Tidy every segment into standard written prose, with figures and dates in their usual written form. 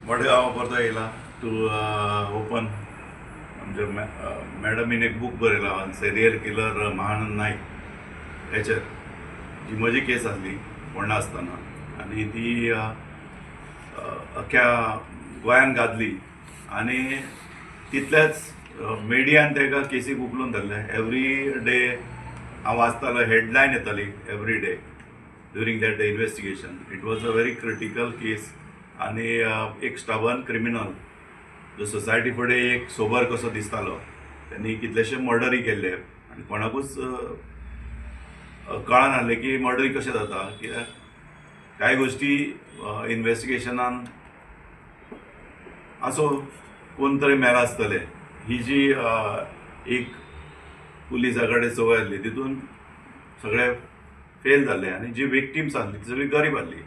मडगांव परतो येयला two open आमच्या मॅडमीन एक बूक बरयला, सेरियल किलर महानंद नायक हेचेर, जी म्हजी केस आसली फोंडा आसतना आनी ती अख्ख्या गोंयान गाजली आनी तितल्याच मिडियान ताका केसीक उखलून धरलें. एवरी डे हांव वाचतालो, हेडलायन येताली every day during that investigation. It was a very critical case आनी एक स्टबर्न क्रिमिनल जो सोसायटी फुडें एक सोबर कसो दिसतालो, त्यांनी कितलेशे मर्डरी केल्ले आनी कोणाकूच कळनासलें की मर्डरी कशें जाता, कित्याक कांय गोश्टी इनवेस्टिगेशनान असो कोण तरी मेला आसतले ही जी एक पुलिसा कडेन संवय आसली तितून सगळे फेल जाले आनी जी विक्टिम्स आसली ती सगळी गरीब आसली.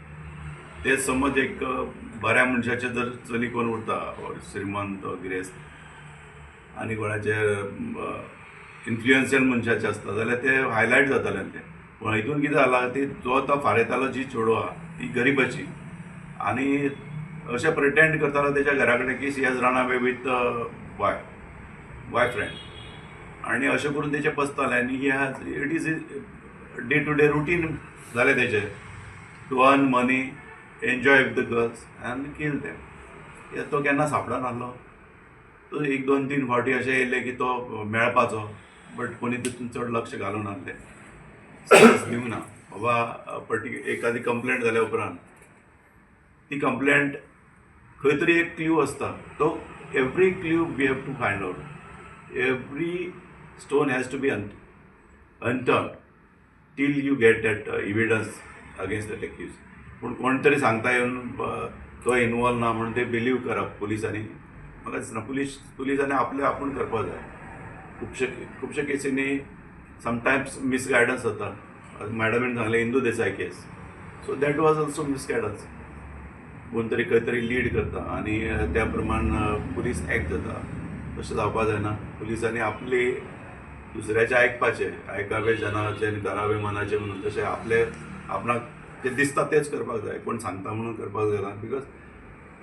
ते समज एक बऱ्या मनशाचे जर चली कोण उरता ऑर श्रीमंत गिरेस्त आनी कोणाचे इन्फ्लुयन्शियल मनशाचे आसता जाल्यार ते हायलायट जाताले ते. पूण हितून कितें जालां ती जो तो फारयतालो जी चेडू आहा ती गरिबाची आनी अशें प्रिटेंड करतालो तेच्या घरा कडेन की she has run away with boyfriend आनी अशें करून तेचें पसतालें आनी he has it is day to day routine जालें तेचें to earn money, enjoy with the girls and kill them. कित्याक तो केन्ना सांपडनासलो. तो एक दोन तीन फावटी अशें येयलें की तो मेळपाचो, बट कोणी तितून चड लक्ष घालूंक नासलें, दिवंक ना बाबा. एखादी कंप्लेंट जाल्या उपरांत ती कंप्लेंट खंय तरी एक क्ल्यू आसता, तो every clue we have to find out, every stone has to be unturned till you get that evidence against that accused. पूण कोण तरी सांगता येवन तो इनवॉल्व ना म्हणून ते बिलीव करप पुलिसांनी म्हाका दिसना. पुलिसांनी आपलें आपूण करपाक जाय. खुबशे खुबशे केसींनी समटायम्स मिसगायडन्स जाता. मॅडमीन सांगलें Indu Desai case, so that was also misguidance. कोण तरी खंय तरी लीड करता आनी त्या प्रमाण पुलीस एक्ट जाता. तशें जावपा जायना. पुलिसांनी आपली दुसऱ्याचें आयकपाचें, आयकावे जनाचे आनी करावे मनाचे म्हणून, तशें आपले आपणाक जें दिसता तेंच करपाक जाय, कोण सांगता म्हणून करपाक जायना, because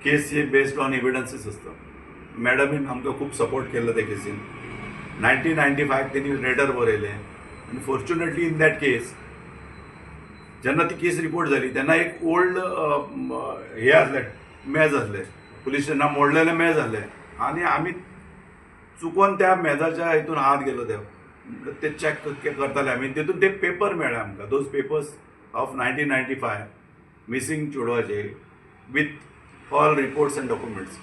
case he based on evidences आसता. मॅडमीन आमकां खूब सपोर्ट केल्लो त्या केसीन. 1995 तेणी लेटर बरयलें आनी फॉर्च्युनेटली इन that case जेन्ना ती केस रिपोर्ट जाली तेन्ना एक ओल्ड हे आसलें, मेज आसलें, पुलीस स्टेशनान मोडलेलें मेज आसलें आनी आमी चुकोन त्या मेजाच्या हितून हात गेलो त्या ते चॅक करताले आमी, तितून ते पेपर मेळ्ळे आमकां, those papers of 1995 missing चेडवाचे with all reports and documents.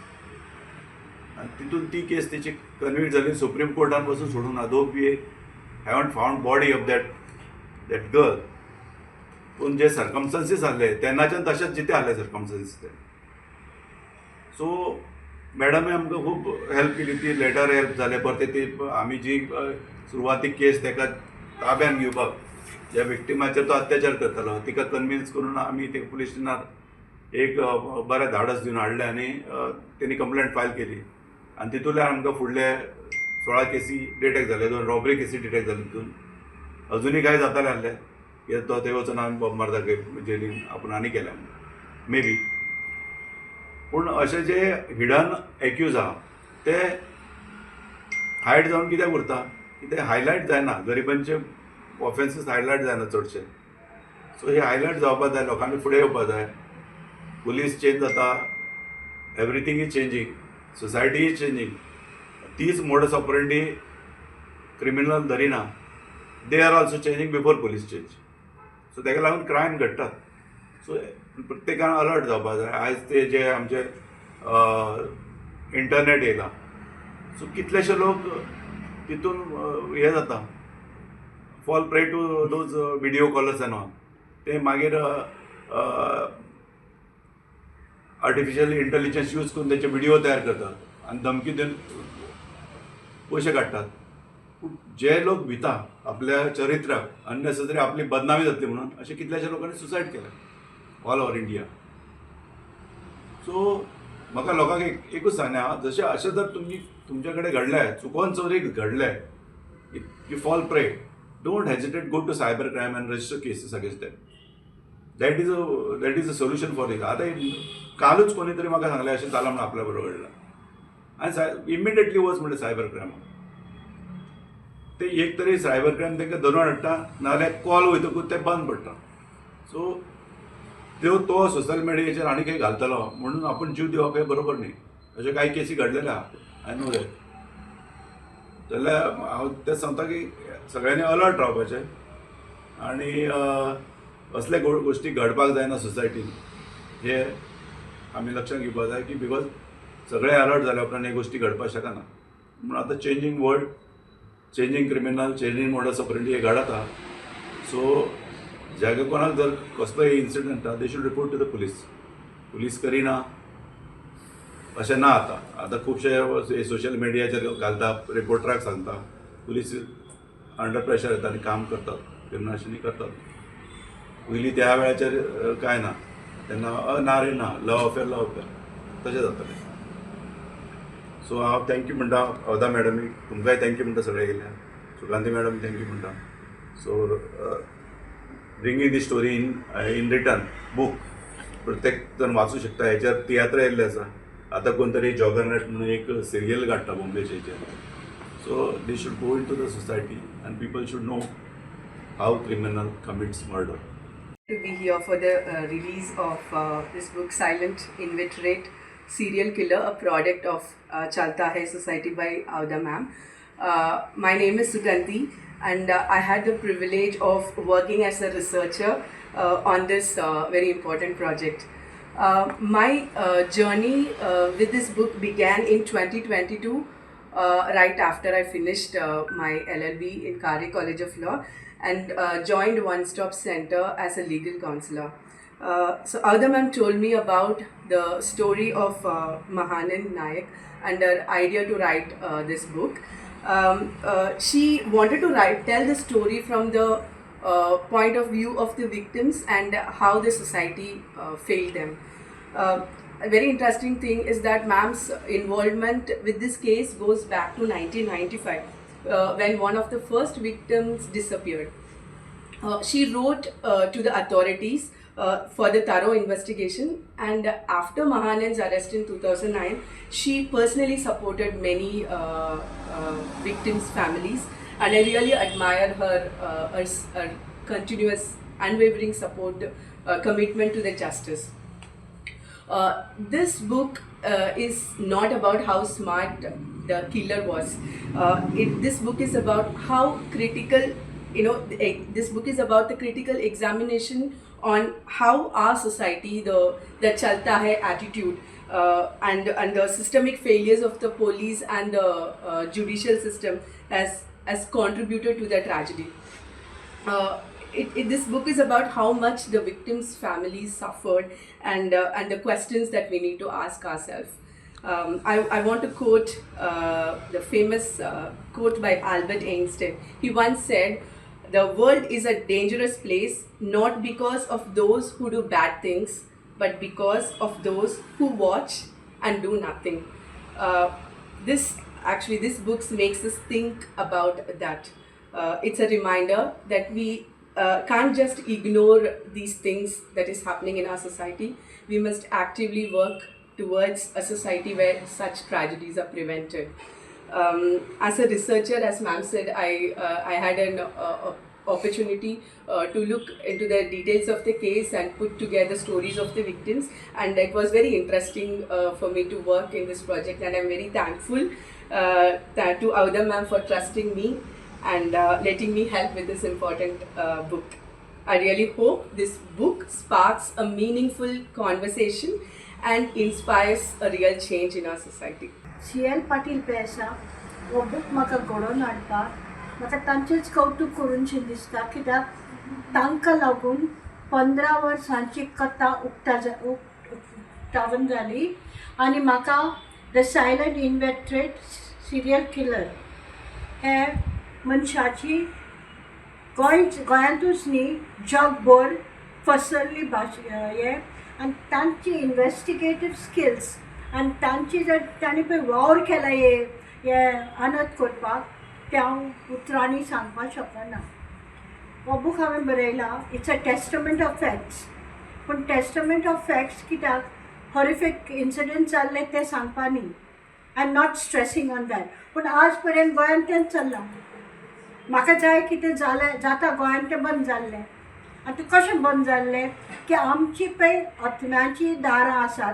आनी तितून ती केस तेची कन्विक्ट जाली, सुप्रीम कोर्टान पसून सोडूंक ना, though we haven't found body of that girl. पूण जे सर्कमस्टन्सीस आसले तेन्नाच्यान तशेंच जिते आसले सर्कमस्टन्सीस ते. सो मॅडमी आमकां खूब हेल्प केली. ती लेटर हेल्प जाले परते ती आमी जी सुरवातीक केस ताका ताब्यान घेवपाक ज्या विक्टिमाचेर तो अत्याचार करतालो तिका कन्विन्स करून आमी ते पुलीस स्टेशनार एक बरें धाडस दिवन हाडलें आनी तेणी कंप्लेंट फायल केली आनी तितूंतल्यान आमकां फुडले 16 केसी डिटेक्ट जाले, दोन रॉबरी केसी डिटेक्ट जाले. तितून अजुनूय कांय जाताले आहले कित्याक तो थंय वचून आमी बॉम्ब मारता जेलीन आपूण आनी केल्या मे बी. पूण अशे जे हिडन एक्यूज आहा ते हायड जावन कित्याक उरता की ते हायलायट जायना, गरिबांचे ऑफेन्सीस हायलायट जायना चडशे. सो हे हायलायट जावपा जाय, लोकांनी फुडें येवपा जाय. पुलीस चेंज जाता, everything is changing, society is changing, तीच मोडस ऑपरेंडी क्रिमिनल धरिना. They are also changing before police change. So ताका लागून क्रायम घडटात. सो प्रत्येकान अलर्ट जावपा जाय. आयज ते जे आमचे इंटरनेट येयला, सो कितलेशे लोक तितून हे जाता, fall prey to those video callers and all. ते मागीर आर्टिफिशियल इंटेलिजन्स यूज करून तेचे व्हिडिओ तयार करतात आनी धमकी दिवन पयशे काडटात. पूण जे लोक भिता आपल्या चरित्राक, अननेसेसरी आपली बदनामी जातली म्हणून, अशे कितल्याश्या लोकांनी सुसायड केलें ऑल ओवर इंडिया. सो म्हाका लोकांक एक एकूच सांगणें आहा, जशें अशें जर तुमी तुमच्या कडेन घडलें, चुकोन जरी घडलें, you fall prey, don't hesitate, go to cyber crime and register cases against them. That is a solution for it. आतां कालूच कोणी तरी म्हाका सांगलें अशें जालां म्हूण आपल्या बरोबर घडलां आनी इमिडिएटली वच म्हणलें सायबर क्रायमाक. ते एक तरी सायबर क्रायम तांकां धरून हाडटा, नाजाल्यार कॉल वयतकूच ते बंद पडटा. सो त्यो तो सोशल मिडियाचेर आनी खंय घालतलो म्हणून आपूण जीव दिवप हें बरोबर न्ही. अशे कांय केसी घडलेले आहा, I know that. जाल्यार हांव तें सांगता की सगळ्यांनी अलर्ट रावपाचें आनी असले गोश्टी घडपाक जायना सोसायटीन, हे आमी लक्षांत घेवपाक जाय की because सगळे अलर्ट जाल्या उपरांत ह्यो गोश्टी घडपाक शकना. म्हणून आतां changing world, changing criminal, changing modus operandi हे घडत आहा. सो जाका कोणाक जर कसलोय इन्सिडंट आहा, they should report to the police. Police करिना अशें ना. आतां आतां खुबशे सोशल मिडियाचेर घालता, रिपोर्टराक सांगता, पुलीस अंडर प्रेशर येता आनी काम करतात, क्रिमिनल करतात. पयलीं त्या वेळाचेर कांय ना, तेन्ना ना रे ना, लव अफेयर लव अफेयर तशें जातालें. सो हांव thank you म्हणटा अवधा मॅडमीक, तुमकांय thank you म्हणटा सगळे गेल्या, सुकांती मॅडम thank you म्हणटा. So bringing the story in written book प्रत्येक जण वाचूं शकता. हेच्यार तियात्र येयल्ले आसा, आतां कोण तरी जॉगरनट म्हणून एक सिरियल काडटा बॉम्बेचे हेचेर. So they should go into the society and people should know how criminal commits murder. To be here for the release of this book, Silent Inveterate Serial Killer, a product of Chalta Hai Society by Avdha ma'am. My name is Suganti and I had the privilege of working as a researcher on this very important project. My journey with this book began in 2022, right after I finished my LLB in Kare College of Law and joined One Stop Center as a legal counselor. So Avdha ma'am told me about the story of Mahanand Naik and her idea to write this book. She wanted to tell the story from the point of view of the victims and how the society failed them. A very interesting thing is that ma'am's involvement with this case goes back to 1995, when one of the first victims disappeared. She wrote to the authorities for the thorough investigation, and after Mahanand's arrest in 2009, she personally supported many victims' families, and I really admire her continuous, unwavering support, commitment to the justice. This book is not about how smart the killer was. This book is about how critical, this book is about the critical examination on how our society, the Chalta Hai attitude, and the systemic failures of the police and the judicial system has contributed to the tragedy. This book is about how much the victims' families suffered and the questions that we need to ask ourselves. I want to quote the famous quote by Albert Einstein. He once said, "The world is a dangerous place not because of those who do bad things, but because of those who watch and do nothing." This book makes us think about that. It's a reminder that we can't just ignore these things that is happening in our society. We must actively work towards a society where such tragedies are prevented. As a researcher, as ma'am said, I had an opportunity to look into the details of the case and put together stories of the victims, and it was very interesting for me to work in this project, and I'm very thankful to Avdha ma'am for trusting me and letting me help with this important book. I really hope this book sparks a meaningful conversation and inspires a real change in our society. C L Patil पळय आसा, हो book म्हाका घडोवन हाडपाक म्हाका तांचेंच कवतूक करूनशें दिसता, कित्याक तांकां लागून 15 वर्सांची कथा उक्तावन जाली आनी म्हाका the silent inveterate serial killer हे मनशाची गोंयांतूच न्ही जगभर पसरली भाश हे आनी तांची इनवेस्टिगेटीव स्किल्स आनी तांची जर तांणी पळय वावर केला हे हे अनत करपाक तें हांव उतरांनी सांगपाक शकना. हो बूक हांवें बरयला, it's a testament of facts. पूण टेस्टमेंट ऑफ फॅक्ट्स कित्याक हॉरिफीक इन्सिडंट जाल्ले ते सांगपा न्ही. I am not stressing on that, पूण आज पर्यंत गोंयांत तेंच चल्लां. म्हाका जाय की तें जालें जाता गोंयांत तें बंद जाल्लें. आनी तें कशें बंद जाल्लें की आमची पळय आत्म्याचीं दारां आसात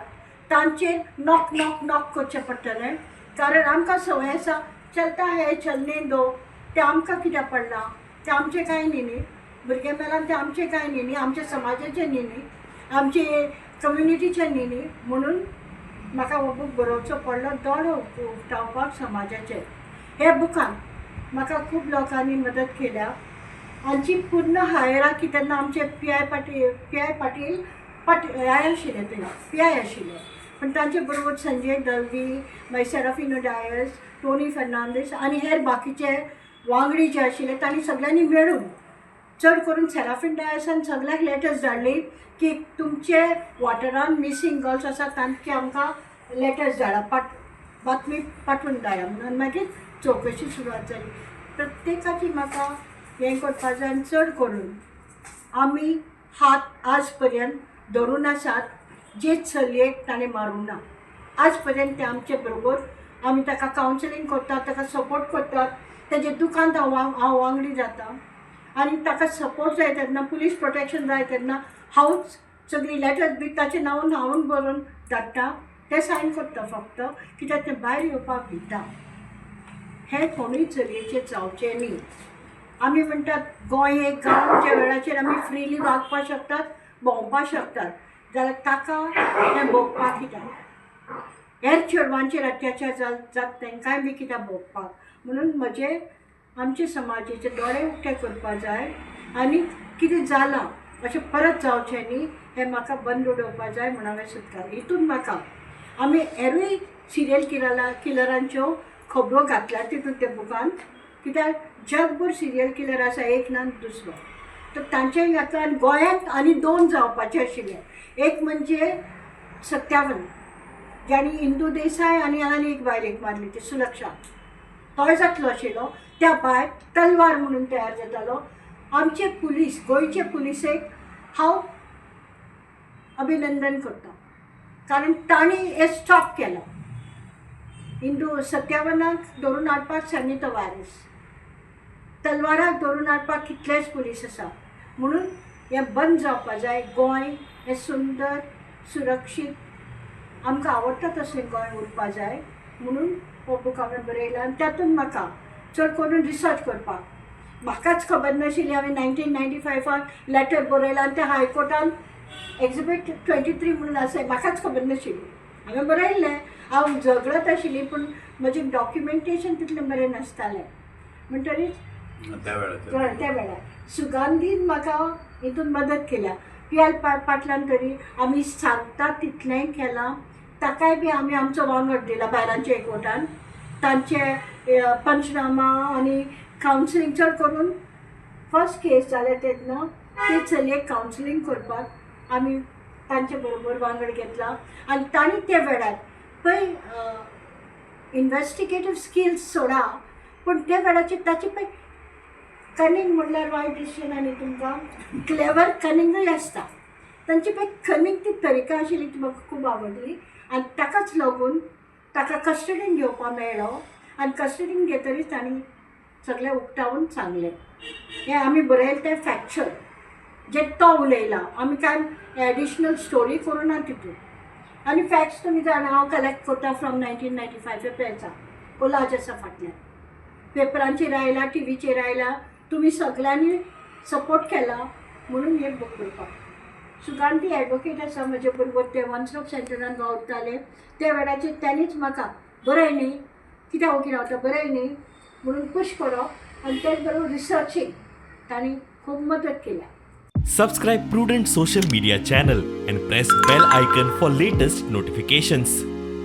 तांचेर नॉक नॉक नॉक करचें पडटलें, कारण आमकां संवय आसा चलता है चलने दो. तें आमकां कित्याक पडलां, तें आमचें कांय न्ही न्ही, भुरगें मेलां तें आमचें कांय न्ही न्ही, आमच्या समाजाचें न्ही न्ही, आमचे कम्युनिटीचें न्ही न्ही. म्हणून म्हाका हो बूक बरोवचो पडलो, दोळो उक्तावपाक समाजाचेर. ह्या बुकान म्हाका खूब लोकांनी मदत केल्या. आमची पूर्ण हायराकी तेन्ना आमचे पी I Patil हे आशिल्ले, ते पी I आशिल्ले, पूण तांचे बरोबर संजय दलवी, मागीर सेराफिनो डायस, टोनी फर्नांडीस आनी हेर बाकीचे वांगडी जे आशिल्ले तांणी सगळ्यांनी मेळून, चड करून सेराफीन डायसान सगळ्यांक लेटर्स धाडली की तुमचे वाठारान मिसींग गर्ल्स आसा तांचे आमकां लेटर्स धाडा, बातमी पाठवून धाडा म्हणून. मागीर चवकशी सुरवात जाली. प्रत्येकाची म्हाका हें करपा जाय. आनी चड करून आमी हात आज पर्यंत धरून आसात जे चलयेक ताणें मारूंक ना आज पर्यंत, ते आमचे बरोबर. आमी ताका कावन्सिलींग करतात, ताका सपोर्ट करतात, तेजे दुकान हांव वांगडी जाता आनी ताका सपोर्ट जाय तेन्ना, पुलीस प्रोटेक्शन जाय तेन्ना हांवूच सगळी लेटर्स बी ताचे नांवान हांवूच बरोवन धाडटा, ते सायन करता फक्त, कित्याक तें भायर येवपाक भिता. हें कोणूय चलयेचेर जावचें न्ही. आमी म्हणटात गोंय एक गांव, ज्या वेळाचेर आमी फ्रिली वागपाक शकतात, भोंवपाक शकतात, जाल्यार ताका हें भोगपाक कित्याक? हेर चेडवांचेर अत्याचार जाता तांकांय बी कित्याक भोगपाक? म्हणून म्हजे आमचे समाजाचे दोळे उक्ते करपा जाय आनी कितें जालां अशें परत जावचें न्ही हें म्हाका बंद उडोवपा जाय म्हूण हांवें सुचलां. हितून म्हाका आमी हेरूय सिरियल किलरांच्यो खबरो घातल्या तितून त्या बुकान, कित्याक जगभर सिरियल किलर आसा, एक ना दुसरो, तर तांचेय घातला. आनी गोंयांत आनी दोन जावपाचे आशिल्ले. एक म्हणजे सत्यावन, ज्याणी इंदू देसाय आनी आनी एक बायलेक मारली ती सुलक्षा, तोय जातलो आशिल्लो. त्या भायर तलवार म्हणून तयार जातालो. आमचे पुलीस, गोंयचे पुलिसेक हांव अभिनंदन करता, कारण तांणी हें स्टॉप केलां. इंदू सत्यावनाक धरून हाडपाक सनी तवारीस, तलवाराक धरून हाडपाक कितलेच पुलीस आसा. म्हणून हें बंद जावपा जाय. गोंय हें सुंदर सुरक्षीत आमकां आवडटा तशें गोंय उरपा जाय म्हणून हो बूक हांवें बरयला. आनी तातूंत म्हाका चड करून रिसर्च करपाक म्हाकाच खबर नाशिल्ली. हांवें 1995 लेटर बरयलां आनी तें हायकोर्टान एक्झिबीट 23 म्हणून आसा, म्हाकाच खबर नाशिल्ली. हांवें बरयल्लें, हांव झगडत आशिल्ली, पूण म्हजें डॉक्युमेंटेशन तितलें बरें नासतालें. म्हणटरीच त्या वेळाचेर त्या वेळार सुगंधीन म्हाका हितून मदत केल्या. पी एल पाटलान तरी आमी सांगता तितलेंय केलां. ताकाय बी आमी आमचो वांगड दिला बायलांच्या एकवटान, तांचे पंचनामा आनी कावन्सिलींग. चड करून फर्स्ट केस जालें तेन्ना ते चलयेक कावन्सिलींग करपाक आमी तांचे बरोबर वांगड घेतला. आनी तांणी त्या वेळार पळय इनवेस्टिगेटीव स्किल्स सोडा, पूण त्या वेळाचेर ताचे पळय कनींग म्हणल्यार वायट दिसचें ना न्ही तुमकां, क्लेवर कनिंगूय आसता. तांची पळय कनींग ती तरिका आशिल्ली ती म्हाका खूब आवडली. आनी ताकाच लागून ताका कस्टडीन घेवपा मेळ्ळो आनी कस्टडीन घेतरीच तांणी सगळें उक्तावून सांगलें. हें आमी बरयलें तें फॅक्च्युअल जे तो उलयला, आमी कांय एडिशनल स्टोरी करूं ना तितून. आनी फॅक्ट्स तुमी जाणा हांव कलेक्ट करता फ्रॉम 1995 पेपराचा कोलाज आसा फाटल्यान, पेपरांचेर आयला, टिवीचेर आयला. तुमी सगळ्यांनी सपोर्ट केला म्हणून हे बूक करपाक. सुकांती एडवोकेट आसा म्हजे बरोबर, ते वन स्टॉप सेंटरान वावुरताले त्या वेळाचेर. तांणीच म्हाका बरय न्ही, कित्याक ओगी रावता, बरय न्ही म्हणून पुश करप आनी तेच बरोबर रिसर्चींग तांणी खूब मदत केल्या. Subscribe Prudent Social Media channel and press bell icon for latest notifications.